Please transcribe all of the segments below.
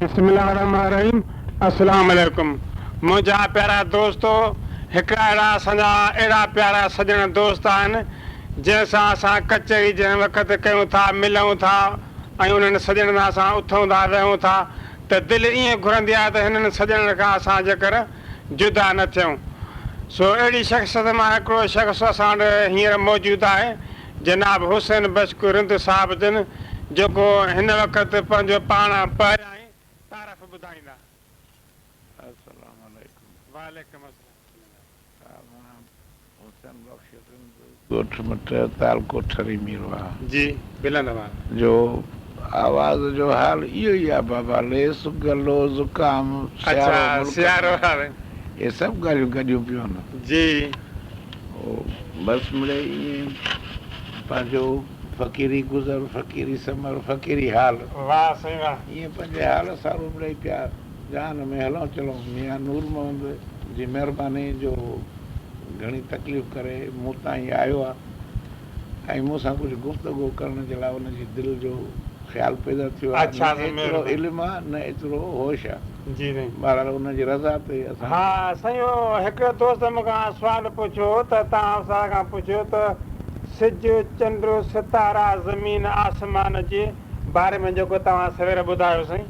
بسم الله الرحمٰن الرحيم السلام عليڪم منهنجا پيارا دوستو هڪڙا اهڙا اسان جا اهڙا پيارا سڄڻ دوست آهن جنهن سان اسان ڪچهري جنهن وقت ڪيون ٿا ملون ٿا ۽ انهن سڄڻن سان اسان اٿون ٿا ويهون ٿا ته دل ائين گهرندي آهي ته هنن سڄڻن کان اسان جيڪر جدا نه ٿيون سو اهڙي شخصيت مان هڪڙو شخص اسان وٽ هينئر موجود آهي جناب حسين بشڪ رند صاحب جن جيڪو هن وقت پنهنجو پاڻ پهريائين تعارف ٻڌائيندا. السلام عليڪم. وعليڪم السلام. مان حسين بخش رند ڳوٺ مٽ تعلقو ٺري ميرواهه. جي بلند آواز. جو آواز جو حال اهو ئي آ بابا ليس گلو زڪام سيارو ملڪ ۾ اهي سڀ ڳالهيون گڏيون پيون آهن. جي. بس مڙئي ائين پنهنجو فقيري گذر، فقيري سمر، فقيري حال. واه سائين واه. ائين پنهنجي حال سارو مڙئي پيا جهان ۾ هلون چلون. ميان نور محمد جي مهرباني جو گهڻي تڪليف ڪري مون تائين آيو آ ۽ مون سان ڪجهه گفتگو ڪرڻ جي لاء ان جي دل جو خيال پيدا ٿيو آ. نه ايترو علم آ نه ايترو هوش آ. جي سائين. بهرحال ان جي رضا تي اسان. ها سائين اهو هڪڙي دوست مون کان سوال پڇيو ته توهان استاد کان پڇيو ته سج، چنڊ، ستارا، زمين، آسمان جي باري ۾ جيڪو توهان سوير ٻڌايو سائين.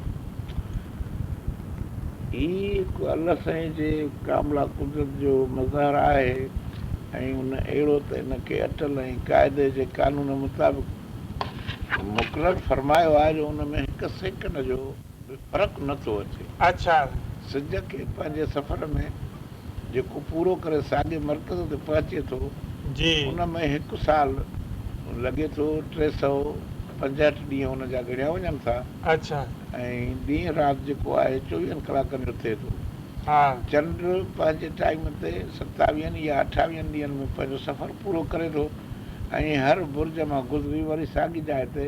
هي هڪ الله سائين جي ڪامله قدرت جو مظهر آهي ۽ ان اهڙو ته ان کي اٽل ۽ قاعدي جي قانون مطابق مقرر فرمايو آهي جو ان ۾ هڪ سيڪنڊ جو به فرق نه ٿو اچي. اڇا. سج کي پنهنجي سفر ۾ جيڪو پورو ڪري ساڳئي مرڪز تي پهچي ٿو، ان ۾ هڪ سال لڳي ٿو، 365 ڏينهن ان جا ڳڻيا وڃن ٿا. اڇا. ۽ ڏينهن رات جيڪو آهي چوويهن ڪلاڪن جو ٿئي ٿو. چنڊ پنهنجي ٽائيم تي ستاويهن يا اٺاويهن ڏينهن ۾ پنهنجو سفر پورو ڪري ٿو ۽ هر برج مان گذري وري ساڳي جاء تي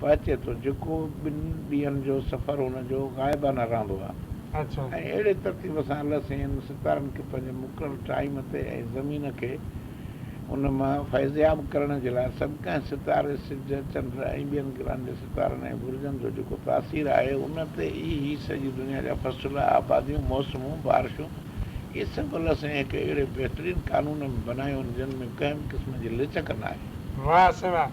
پهچي ٿو جيڪو ٻن ڏينهن جو سفر هن جو غائبانه رهندو آهي ۽ اهڙي ترتيب سان الله سائين انهن ستارن کي پنهنجي مقرر ٽائيم تي ۽ زمين کي ان مان فيضياب ڪرڻ جي لاء سڀ ڪنهن ستاري، سج، چنڊ ۽ ٻين گرهن جي ستارن ۽ برجن جو جيڪو تاثير آهي ان تي ئي هي سڄي دنيا جا فصل، آباديون، موسمون، بارشون اهي سڀ الله سائين هڪ اهڙي بهترين قانون ۾ بنايون آهن جن ۾ ڪنهن به قسم جي لچڪ ناهي. واه سائين واه.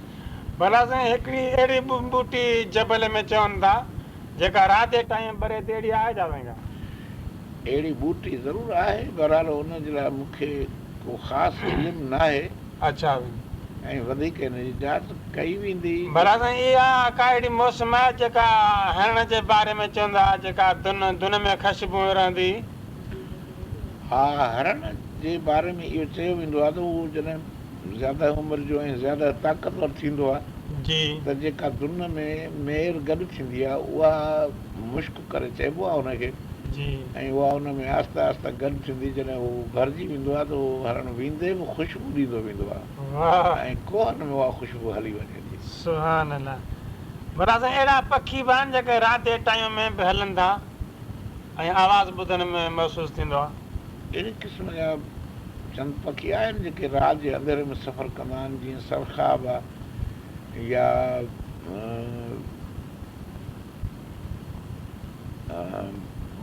ڀلا سائين هڪڙي اهڙي ٻوٽي جبل ۾ چون ٿا جيڪا رات جي ٽائيم ٻري ٿي اهڙي آهي ڇا سائين ڪا؟ اهڙي ٻوٽي ضرور آهي بهرحال ان جي لاء مون کي ڪو خاص علم ناهي. اڇا سائين. ۽ وڌيڪ ان جي جاچ ڪئي ويندي. ڀلا سائين اها ڪا اهڙي موسم آهي جيڪا هرڻ جي باري ۾ چوندا جيڪا دن دن ۾ خشبو رهندي. ها هرڻ جي باري ۾ اهو چيو ويندو آهي ته اهو جڏهن زياده عمر جو ۽ زياده طاقتور ٿيندو آهي ته جيڪا دن ۾ مير گڏ ٿيندي آهي اها مشڪ ڪري چئبو آهي ان کي ۽ اها ان ۾ آهستي آهستي گڏ ٿيندي جڏهن هو ڀرجي ويندو آهي ته اهو هرڻ ويندي به خوشبو ڏيندو ويندو آهي ۽ ڪوهن ۾ اها خوشبو هلي وڃي ٿي. سبحان الله ڀلا سائين اهڙا پکي به آهن جيڪي رات جي ٽائيم ۾ به هلن ٿا ۽ آواز ٻڌڻ ۾ محسوس ٿيندو آهي. اهڙي قسم جا چند پکي آهن جيڪي رات جي انڌيري ۾ سفر ڪندا آهن جيئن سرخاب آهي يا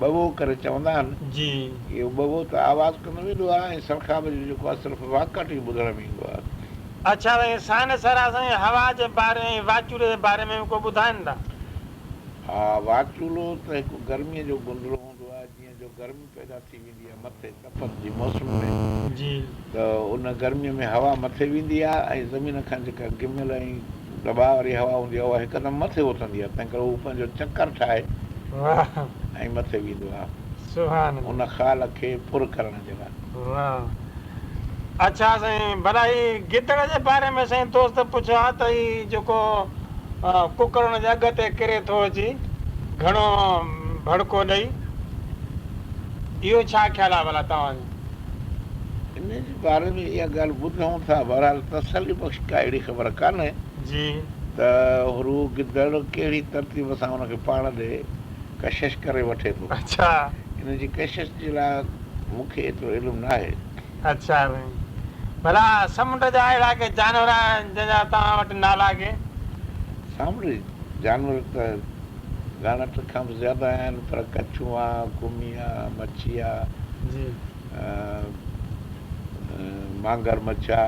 ٻوو ڪري چوندا آهن. اهو ٻوو ته آواز ڪندو ويندو آهي ۽ سرخاب جو جيڪو آهي صرف واڪاٽ ئي ٻڌڻ ۾ ايندو آهي. اڇا سائين سائنسر سائين هوا جي باري ۽ واچوڙي جي باري ۾ به ڪو ٻڌائين ٿا. ها واچوڙو ته هڪ گرميء جو گندرو هوندو آهي جيئن جو گرمي پيدا ٿي ويندي آهي مٿي تپت جي موسم ۾ ته ان گرميء ۾ هوا مٿي ويندي آهي ۽ زمين کان جيڪا گهميل ۽ دٻاء واري هوا هوندي آهي اها هڪدم مٿي اٿندي آهي تنهن ڪري هو پنهنجو چڪر ٺاهي ۽ مٿي ويندو آهي ان خال کي پر ڪرڻ جي لاء. واه اڇا سائين ڀلا هي گدڙ جي باري ۾ سائين دوست پڇيو آ ته هي جيڪو ڪڪڙ ان جي اڳ تي ڪري ٿو اچي گهڻو ڀڙڪو ڏئي اهو ڇا خيال آ ڀلا توهان جو. ان جي باري ۾ اها ڳالهه ٻڌون ٿا بهرحال تسلي بخش ڪا اهڙي خبر ڪانهي ته هو گدڙ ڪهڙي ترتيب سان ان کي پاڻ ڏي ڪشش ڪري وٺي ٿو. ان جي ڪشش جي لاء مون کي ايترو علم ناهي. اڇا سائين. ڀلا سمنڊ جا اهڙا ڪي جانور آهن جن جا توهان وٽ نالا ڪي؟ سامونڊي جانور ته ڳاڻاٽ کان به زياده آهن پر ڪڇون آ، ڪمي آ، مڇي آ، مانگر مڇ آ.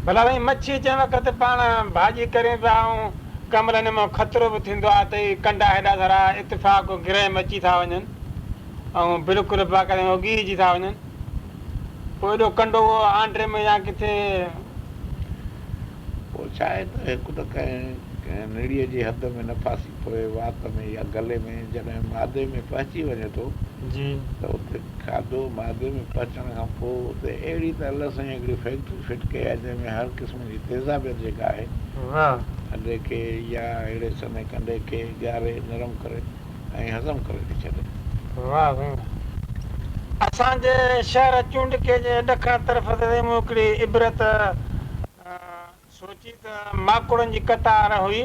ڀلا سائين مڇي جنهن وقت پاڻ ڀاڄي ڪريون پيا ۽ ڪنهن مهل ان مان خطرو به ٿيندو آ ته اهي ڪنڊا هيڏا سارا اتفاق گرهه ۾ اچي ٿا وڃن ۽ بلڪل باقاعده ڳيهجي ٿا وڃن پوء ايڏو ڪنڊو اهو آنڊري ۾ يا ڪٿي. پوء ڇا آهي ته هڪ ته ڪنهن نڙيء جي حد ۾ نه ڦاسي پوي، وات ۾ يا گلي ۾ جڏهن معدي ۾ پهچي وڃي ٿو ته اتي کاڌو معدي ۾ پهچڻ کان پوء اتي اهڙي ته الله سائين هڪڙي فيڪٽري فٽ ڪئي آهي جنهن ۾ هر قسم جي تيزابيت جيڪا آهي انڊي کي يا اهڙي سنهي ڪنڊي کي ڳاري نرم ڪري ۽ هضم ڪري ٿي ڇڏي. واه سائين واه. اسان جي شهر چونڊڪي جي ڏکڻ طرف تي مون هڪڙي عبرت سوچي ته ماڪوڙن جي قطار هئي،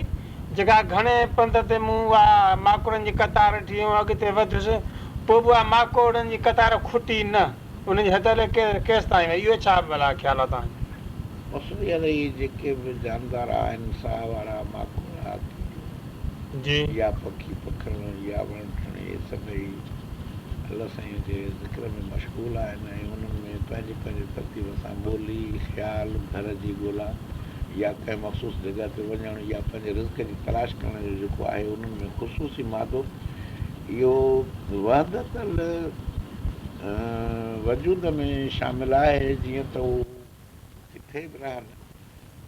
جيڪا گهڻي پنڌ تي مون اها ماڪوڙن جي قطار ڏٺي ۽ اڳتي وڌيس، پوء به اها ماڪوڙن جي قطار کٽي نه، ان جي حد الائي ڪيستائين وئي، اهو ڇا ڀلا خيال آهي توهان جو؟ مقصد اها ته اهي جيڪي به جاندار آهن، ساهه وارا، ماڪوڙا، ڪيڙيون يا پکي پکڻ يا وڻ ٽڻ، اهي سڀئي الله سائين جي ذڪر ۾ مشغول آهن ۽ انهن ۾ پنهنجي پنهنجي ترتيب سان ٻولي، خيال، گهر جي ڳولا يا ڪنهن مخصوص جڳهه تي وڃڻ يا پنهنجي رزق جي تلاش ڪرڻ جو جيڪو آهي انهن ۾ خصوصي مادو اهو وحدت الوجود ۾ شامل آهي جيئن ته هو ڪٿي به رهن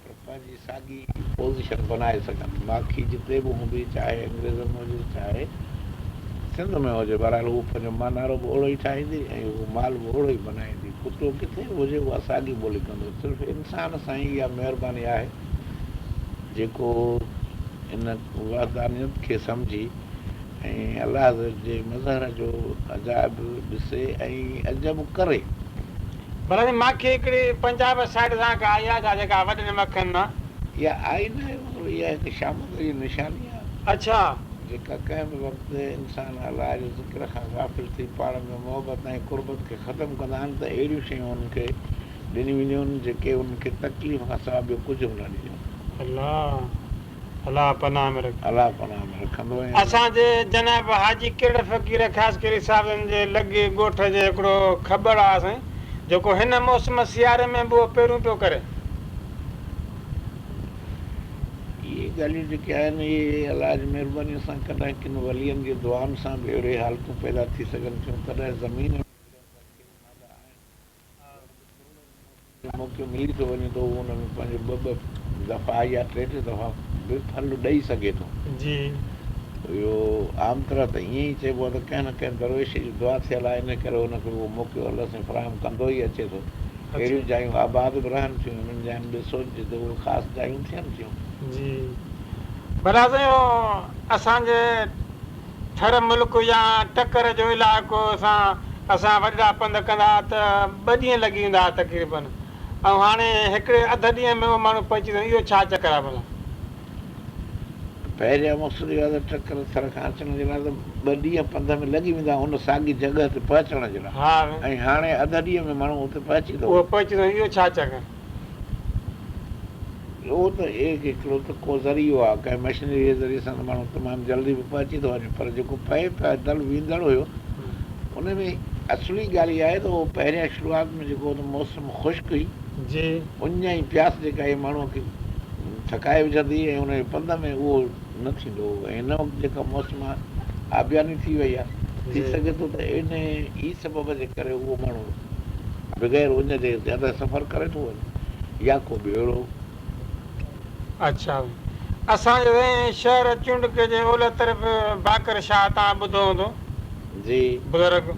پر پنهنجي ساڳي پوزيشن بنائي سگهن. ماکي جتي به هوندي چاهي انگريزن ۾ هجي چاهي سنڌ ۾ هجي بهرحال هو پنهنجو مانارو به اوهڙو ئي ٺاهيندي ۽ هو مال به اوهڙو ئي بنائيندي. ڪتو ڪٿي به هجي اها ساڳي ٻولي ڪندو. صرف انسان سان ئي اها مهرباني آهي جيڪو ان وحدانيت کي سمجهي ۽ الله جي مظهر جو عجائب ڏسي ۽ عجب ڪري. ڀلا سائين ماکي هڪڙي پنجاب سائيڊ سان ڪا آئي آ ڇا جيڪا وڏين مکين مان. اها آئي ناهي مگر اها هڪ شامت جي نشاني آ. جيڪا ڪنهن به وقت انسان الله جي ذڪر کان غافل ٿي پاڻ ۾ محبت ۽ قربت کي ختم ڪندا آهن ته اهڙيون شيون انهن کي ڏنيون وينديون آهن جيڪي انهن کي تڪليف کان سواء ٻيو ڪجهه به نه ڏينديون آهن. الله الله پناهه ۾ رکي. الله پناهه ۾ رکندو ۽. اسان جي جناب حاجي ڪرڙ فقير خاصخيلي صاحب جن جي لڳ ڳوٺ جي هڪڙو کٻڙ آ سائين جيڪو هن موسم سياري ۾ به اهو پيرون پيو ڪري. اهي ڳالهيون جيڪي آهن اهي الله جي مهربانيء سان ڪڏهن ڪن ولين جي دعائن سان به اهڙي حالتون پيدا ٿي سگهن ٿيون ڪڏهن زمين ۾ اهڙا ذخيري مادا آهن جو موقعو ملي ٿو وڃي ته هو ان ۾ پنهنجو ٻه ٻه دفعا يا ٽي ٽي دفعا به ڦل ڏئي سگهي ٿو. اهو عام طرح ته ائين ئي چئبو آهي ته ڪنهن نه ڪنهن درويش جي دعا ٿيل آهي ان ڪري ان کي اهو موقعو الله سائين فراهم ڪندو ئي اچي ٿو. اهڙيون جايون آباد به رهن ٿيون انهن جاين ڏسو جتي اهي خاص جايون ٿين ٿيون. جي ڀلا سائين اهو اسان جي ٿر ملڪ يا ٽڪر جو علائقو سان اسان وڏڙا پنڌ ڪندا ها ته ٻه ڏينهن لڳي ويندا ها تقريبن ۽ هاڻي هڪڙي اڌ ڏينهن ۾ اهو ماڻهو پهچي ٿو وڃي اهو ڇا چڪر آهي ڀلا؟ پهريان مقصد اهو آهي ته ٽڪر ٿر کان اچڻ جي لاء ته ٻه ڏينهن پنڌ ۾ لڳي ويندا ان ساڳي جڳهه تي پهچڻ جي لاء ۽ هاڻي اڌ ڏينهن ۾ ماڻهو اتي پهچي ٿو اهو وڃي. پهچي ٿو وڃي اهو ڇا چڪر؟ اهو ته هڪڙو ته ڪو ذريعو آهي، ڪنهن مشنري جي ذريعي سان ته ماڻهو تمام جلدي به پهچي ٿو وڃي پر جيڪو پئي پيدل ويندڙ هيو ان ۾ اصلي ڳالهه اها آهي ته اهو پهريان شروعات ۾ جيڪو هو ته موسم خشڪ هئي، اڃ ۽ پياس جيڪا هئي ماڻهوء کي ٿڪائي وجهندي هئي ۽ ان جي پنڌ ۾ اهو نه ٿيندو هو ۽ هن وقت جيڪا موسم آهي آبياني ٿي وئي آهي ٿي سگهي ٿو ته ان ئي سبب جي ڪري اهو ماڻهو بغير اڃ جي زياده سفر ڪري ٿو وڃي يا ڪو ٻيو اهڙو. اڇا اسان جي سائين شهر چونڊڪي جي اولهه طرف باقر شاهه توهان ٻڌو هوندو بزرگ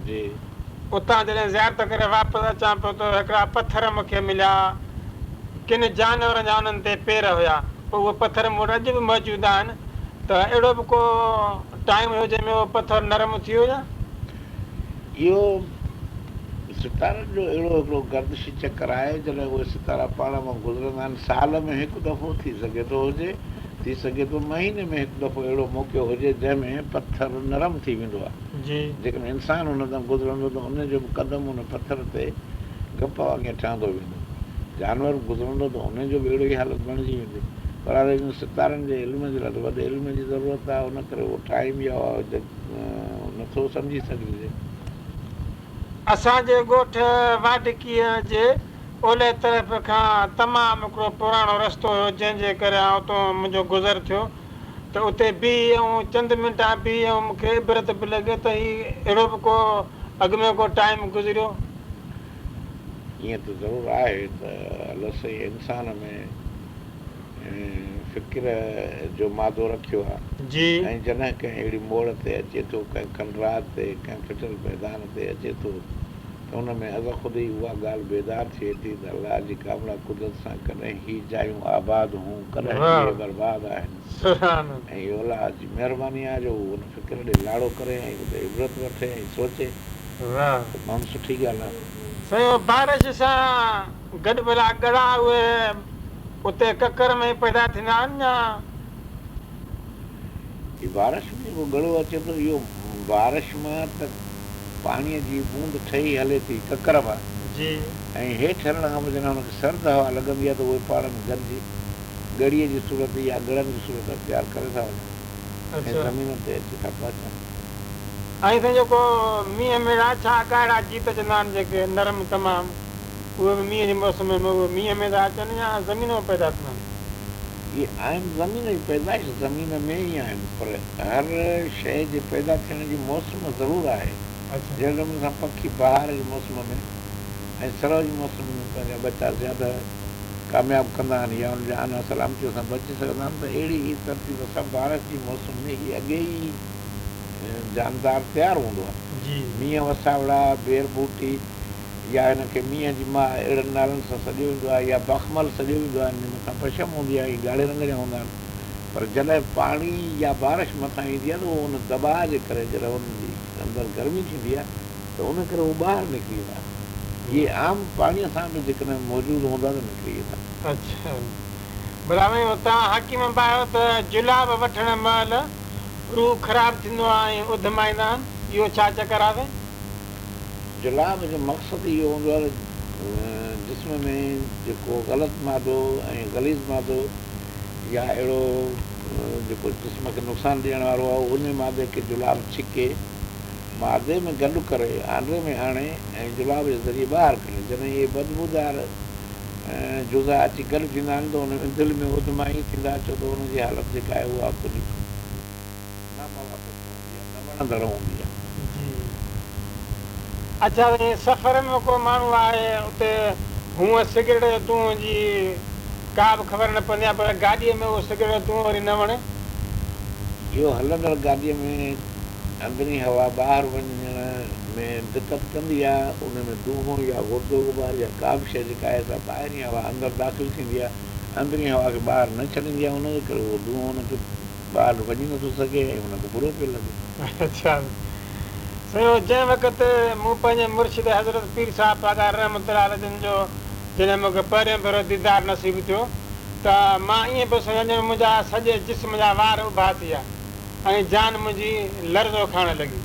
اتان جڏهن زيارت ڪري واپس اچان پيو ته هڪڙا پٿر مون کي مليا ڪن جانورن جا انهن تي پير هيا پوء اهي پٿر مون وٽ اڄ به موجود آهن ته اهڙو به ڪو ٽائيم هيو جنهن ۾ اهو پٿر نرم ٿي ويو يا. اهو ستارن جو اهڙو هڪڙو گردشي چڪر آهي، جڏهن اهي ستارا پاڻ مان گذرندا آهن، سال ۾ هڪ دفعو ٿي سگهي ٿو هجي، ٿي سگهي ٿو مهيني ۾ هڪ دفعو اهڙو موقعو هجي، جنهن ۾ پٿر نرم ٿي ويندو آهي. جيڪڏهن انسان ان تان گذرندو ته ان جو به قدم ان پٿر تي گپ وانگي ٺهندو ويندو. جانور به گذرندو ته ان جو به اهڙو ئي حالت بڻجي ويندي. پر هاڻي انهن ستارن جي علم جي لاء ته وڏي علم جي ضرورت آهي، ان ڪري اهو ٽائيم يا نٿو سمجهي سگهجي. اسان جي ڳوٺ واڍڪيء جي اولهه طرف کان تمام هڪڙو پراڻو رستو هيو، جنهن جي ڪري آئون اتان منهنجو گذر ٿيو ته اتي بيهي ۽ چند منٽا بيهي ۽ مون کي عبرت به لڳي ته هي اهڙو به ڪو اڳ ۾ ڪو ٽائيم گذريو. ائين ته ضرور آهي ته الله سائين انسان ۾ فڪر جو مادو رکيو آهي ۽ جڏهن ڪنهن اهڙي موڙ تي اچي ٿو، ڪنهن کنڊرات تي، ڪنهن ڦٽل ميدان تي اچي ٿو ته ان ۾ ازخود ئي اها ڳالهه بيدار ٿئي ٿي ته الله جي ڪامله قدرت سان ڪڏهن هي جايون آباد هون، ڪڏهن اهي برباد آهن ۽ اهو الله جي مهرباني آهي جو هو ان فڪر ڏي لاڙو ڪري ۽ اتي عبرت وٺي ۽ سوچي ته تمام سٺي ڳالهه آهي. سائين بارش سان گڏ ڀلا ڳڙا اهي اتي ڪڪر ۾ ئي پيدا ٿيندا آهن يا؟ هي بارش ۾ جيڪو ڳڙو اچي ٿو اهو بارش مان ته پاڻيء جي بوند ٺهي هلي ٿي ڪڪر مان ۽ هيٺ هلڻ کان پوء جڏهن هن کي سرد هوا لڳندي آهي ته اهي پاڻ ۾ گڏجي ڳڙي جي صورت يا ڳڙن جي صورت اختيار ڪري ٿا وڃن ۽ زمين تي اچي ٿا پهچن. ۽ سائين جيڪو مينهن ۾ ڇا ڳاڙها جيت اچندا آهن جيڪي نرم تمام اهي به مينهن جي موسم ۾ اهي مينهن ۾ ٿا اچن يا زمين مان پيدا ٿيندا آهن؟ اهي آهن زمين جي پيدائش زمين ۾ ئي آهن پر هر شيء جي پيدا ٿيڻ جي موسم ضرور آهي جهڙي نموني سان پکي بهار جي موسم ۾ ۽ سرء جي موسم ۾ پنهنجا ٻچا زياده ڪامياب ڪندا آهن يا ان جا آنا سلامتيء سان بچي سگهندا آهن ته اهڙي ئي ترتيب سان بارش جي موسم ۾ هي اڳي ئي جاندار تيار هوندو آهي. مينهن وساوڙا، بير ٻوٽي يا هن کي مينهن جي ماء اهڙن نالن سان سڏيو ويندو آهي يا بخمل سڏيو ويندو آهي. هن جي مٿان پشم هوندي آهي ۽ ڳاڙهي رنگ جا هوندا آهن پر جڏهن پاڻي يا بارش مٿان ايندي آهي ته اهو ان دٻاء جي ڪري جڏهن ان جي اندر گرمي ٿيندي آهي ته ان ڪري هو ٻاهر نڪري ايندا آهن. اهي عام پاڻيء سان به جيڪڏهن موجود هوندا ته نڪري ايندا. اڇا ڀلا توهان حڪيم به آهيو ته جلاب وٺڻ مهل روح خراب ٿيندو آهي ۽ اڌما ايندا آهن اهو ڇا چڪر آهي؟ جلاب جو مقصد ئي اهو هوندو آهي ته جسم ۾ جيڪو غلط مادو ۽ غليظ مادو يا اهڙو جيڪو جسم کي نقصان ڏيڻ وارو آهي ان مادي کي جلاب ڇڪي معدي ۾ گڏ ڪري آنڊي ۾ آڻي ۽ جلاب جي ذريعي ٻاهر ڪڍي جڏهن اهي بدبودار جزا اچي گڏ ٿيندا آهن ته ان ۾ دل ۾ اڌما ائين ٿيندا ڇو ته ان جي حالت جيڪا آهي اها ڪجهه ناموافق هوندي آهي، نه وڻندڙ هوندي آهي. جي اڇا سائين سفر ۾ ڪو ماڻهو آهي اتي هونء سگريٽ جو دونهون جي ڪا به خبر نه پوندي آهي پر گاڏيء ۾ اهو سگريٽ جو دونهون وري نه وڻي. اهو هلندڙ گاڏيء ۾ اندرين هوا ٻاهر وڃڻ ۾ دقت ڪندي آهي، ان ۾ دونهون يا گردو غبار يا ڪا به شيء جيڪا آهي سا ٻاهرين هوا اندر داخل ٿيندي آهي، اندرين هوا کي ٻاهر نه ڇڏيندي آهي، ان جي ڪري اهو دونهون ان کي ٻاهر وڃي نٿو سگهي ۽ ان کي برو پيو لڳي. اڇا سائين اهو جنهن وقت مون پنهنجي مرشد حضرت پير صاحب پاڳاري رحمة الله عليه جن جو جڏهن مون کي پهريون ڀيرو ديدار نصيب ٿيو ته مان ائين پيو سمجهان ڄڻ منهنجا سڄي جسم جا وار اڀا ٿي ويا ۽ جان منهنجي لرزو کائڻ لڳي.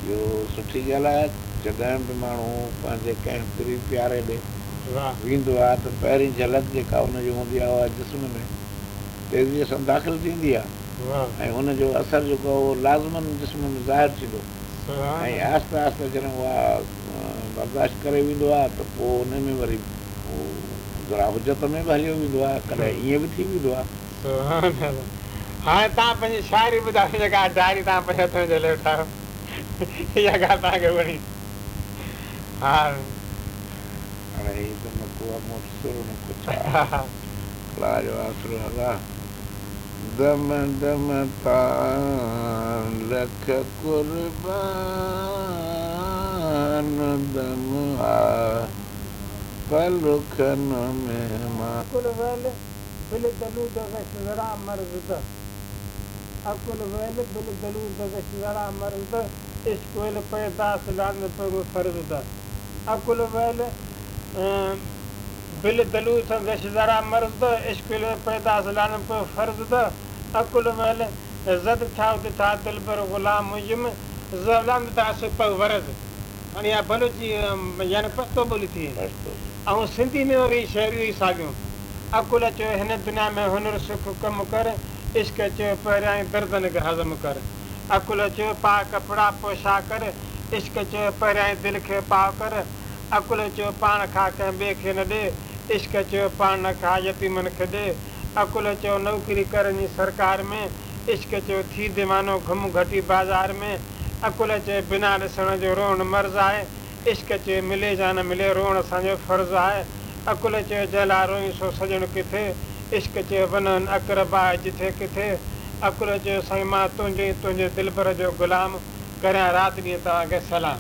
اهو سٺي ڳالهه آهي جڏهن به ماڻهو پنهنجي ڪنهن پرين پياري ڏي ويندو آهي ته پهرين جهلڪ جيڪا ان جي هوندي آهي اها جسم ۾ تيزيء سان داخل ٿيندي آهي ۽ ان جو اثر جيڪو آهي اهو لازماً جسم ۾ ظاهر ٿيندو ۽ آهستي آهستي جڏهن اها برداشت ڪري ويندو آهي ته پوء ان ۾ وري ذرا حجت ۾ به هليو ويندو آهي ڪڏهن ائين به ٿي ويندو آهي. سبحان الله هاڻي توهان پنهنجي شاعري ٻڌايو جيڪا ڊائري توهان پنهنجي هٿ ۾ جهلي ويٺا آهيو اها ڳالهه توهان کي وڻي ها. هاڻي هي ته نه ڪو آ مون وٽ سر نه ڪو ڇا الله جو آسرو ادا دم دم تان لک قربان دم آ. پل کن ۾ مان. عقل ويل بل دلو دغش ذرا مرض ده عقل ويل بل دلو دغش ذرا مرض ده عشق ويل پيداس لازم پگو فرض ده عقل ويل بل دلو دغش ذرا مرض ده عشق ويل پيداس لازم پگو فرض ده عقل ويل زد ٿا ٿا دلبر غلام يم زلم ٿا سپگ ورز هاڻي اها بلوچي يعني پشتو ٻولي ٿي. پشتو. ۽ سنڌي ۾ وري شعر اهو ئي ساڳيو، عقل چيو هن دنيا ۾ هنر سک ڪم ڪر، عشق چيو پهريائين دردن کي هضم ڪر. عقل چيو پاء ڪپڙا پوشاڪ ڪر، عشق چيو پهريائين دل کي پاڪ ڪر. عقل چيو پاڻ کاء ڪنهن ٻئي کي نه ڏي، عشق چيو پاڻ نه کاء يتيمن کي ڏي. عقل چيو نوڪري ڪر وڃي سرڪار ۾، عشق چيو ٿي ديوانو گهم گهٽي بازار ۾. عقل چيو بنا ڏسڻ جو روئڻ مرض آهي، عشق چيو ملي يا نه ملي روئڻ اسان جو فرض آهي. عقل چيو جنهن لاء روئين سو سڄڻ ڪٿي؟ عشق چيو ونئن اقرب آهي جٿي ڪٿي. عقل چيو سائين مان تنهنجو ۽ تنهنجي دلبر جو غلام ڪريان رات ڏينهن توهان کي سلام.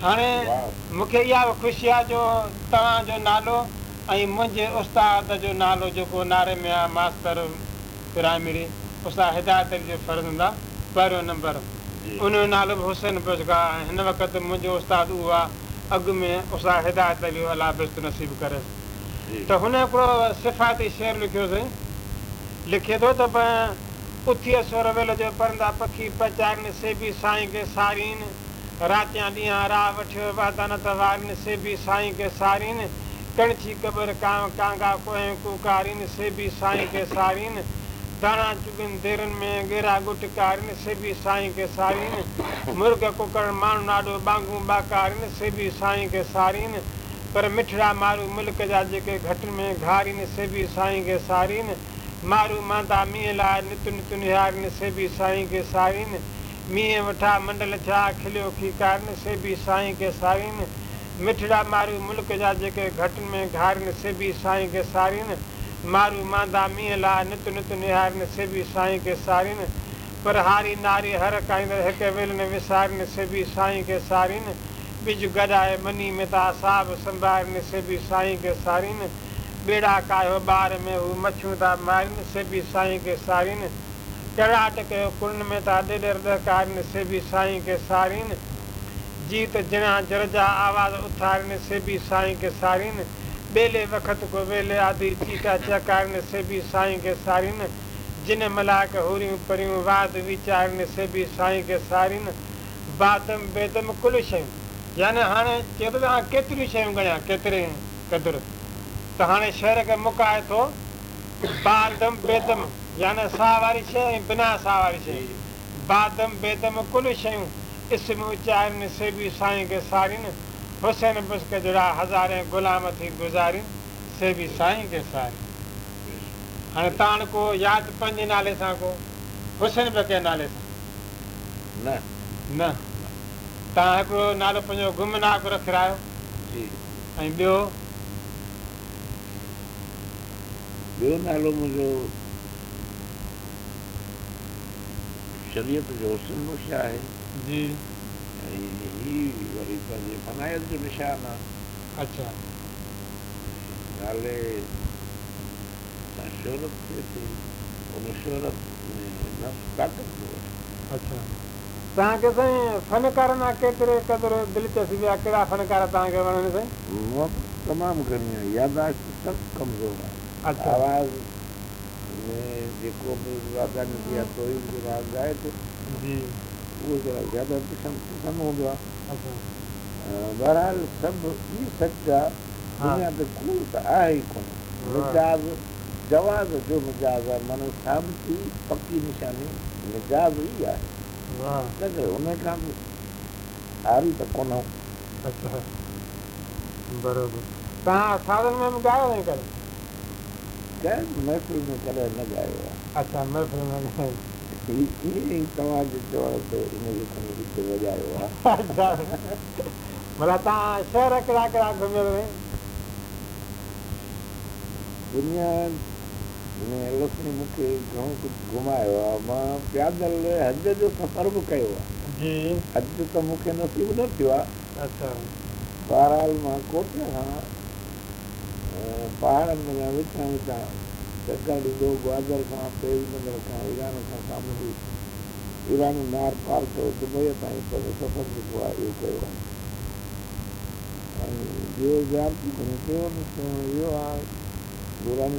هاڻي مون کي اها به خوشي آهي جو توهان جو نالو ۽ منهنجي استاد جو نالو جيڪو ناري ميان ماستر پرائمري استاد هدايت علي جو فرزند آ پهريون نمبر ان جو نالو به حسين بخش آ ۽ هن وقت منهنجو استاد اهو آ اڳ ۾ استاد هدايت علي هو الله بهشت نصيب ڪريس ته هن هڪڙو صفاتي شعر لکيو سائين لکي ٿو ته اٿي اسور ويل جو پرندا پکي پچارين سي به سائين کي سارين راتيان ڏينهان راهه وٺيو وحدانت وارين سي به سائين کي سارين ڪڻڇي ڪٻر ڪانء ڪانگا ڪوهين ڪوڪارين سي به سائين کي سارين داڻا چڳن ديرن ۾ ڳيرا ڳٽ ڪارين سي به سائين کي سارين مرغ ڪڪڙ ماڻهن آڏو ٻانگون ٻاڪارين سي به سائين کي سارين پر مٺڙا مارو ملڪ جا جيڪي گهٽن ۾ گهارين سي به سائين کي سارين مارو ماندا مينهن لاء نت نت نهارين سي به سائين کي سارين مينهن وٺا منڊل ٿيا کليو کيڪارين سي به سائين کي سارين مٺڙا مارو ملڪ جا جيڪي گهٽن ۾ گهارين سي به سائين کي سارين مارو ماندا مينهن لاء نت نت نهارين سي به سائين کي سارين پر هاري ناري هر ڪاهيندڙ هڪ ويل نه وسارين سي به سائين کي سارين ٻج گڏائي ٻني ۾ ٿا ساهه به سنڀارين سي به سائين کي سارين ٻيڙا ڪاهيو ٻار ۾ هو مڇيون ٿا مارين سي به سائين کي سارين ڪرڙاٽ ڪيو ڪنن ۾ ٿا ڏيڏر ڏهڪارين سي به سائين کي سارين جيت جڻيا جر جا آواز اٿارين سي به سائين کي سارين ٻيلي وقت ڪو ويلي آڌي چيتا چهڪارين سي به سائين کي سارين جن ملائڪ حوريون پريون وعد ويچارين سي به سائين کي سارين بادم بيدم ڪل شيون يعني هاڻي چئي ٿو ته آئون ڪيتريون شيون ڳڻيان ڪيتري قدر ته هاڻي شعر کي مڪائي ٿو بادم بيدم يعني ساهه واري شيء ۽ بنا ساهه واري شيء بادم بيدم ڪل شيون اسم اچارين سي به سائين کي سارين حسين بشڪ جهڙا هزارين غلام ٿي گذارين سي به سائين کي سارين. هاڻي تان ڪو ياد پنهنجي نالي سان ڪو حسين بخش جي نالي سان؟ نه. نه. تان هڪڙو نالو پنهنجو گمناڪ رکرايو. جي. ۽ ٻيو؟ ٻيو نالو منهنجو شريعت جو حسين بخش آهي. جي. ۽ هي وري پنهنجي فنائيت جو نشان آ. اڇا. نالي سان شهرت ٿئي ٿي، ان شهرت ۾ نفس طاقت ٿو وٺي. اڇا. توهان کي سائين فنڪارن مان ڪيتري قدر دلچسپي آ، ڪهڙا فنڪار توهان کي وڻن سائين؟ محبت تمام گهڻي آ، ياداشت سخت ڪمزور آ. اڇا. آواز ۾ جيڪو به وحدانيت يا توحيد جو راڳ ڳائي ٿو. جي. اهو ذرا زياده پسند هوندو آ. اڇا. بهرحال سڀ هي سچ آ، دنيا تي ڪوڙ ته آهي ئي ڪونه. مجاز جواز جو مجاز آ، معنيٰ ثابتي پڪي نشاني مجاز ئي آهي. تنهنڪري ان کان به عاري ته ڪونه. اڇا بروبر. توهان سازن ۾ به ڳايو آهي ڪڏهن؟ ڪنهن به محفل ۾ ڪڏهن نه ڳايو آ. اڇا محفل ۾ نه ڳايو. هي ائين ئي توهان جي چوڻ تي ان کي کڻي هتي وڄايو آ. اڇا ڀلا توهان شهر ڪهڙا ڪهڙا گهميل آهن؟ دنيا ۾ الله سائين مون کي گهڻو ڪجهه گهمايو آ. مان پيادل حج جو سفر به ڪيو آ. جي. حج ته مون کي نصيب نه ٿيو آ. اڇا. بهرحال مان ڪوئٽه کان پهاڙن منجهان وچان وچان چڪر ڏيندو گوادر کان تيل بندر کان ايران کان سامونڊي ايراني نار پار ڪري دبئيء تائين پنهنجو سفر جيڪو آهي اهو ڪيو آهي ۽ ٻيو زيارتون گهڻيون ڪيون آهن، سيوهڻ ويو آهيان، نوراني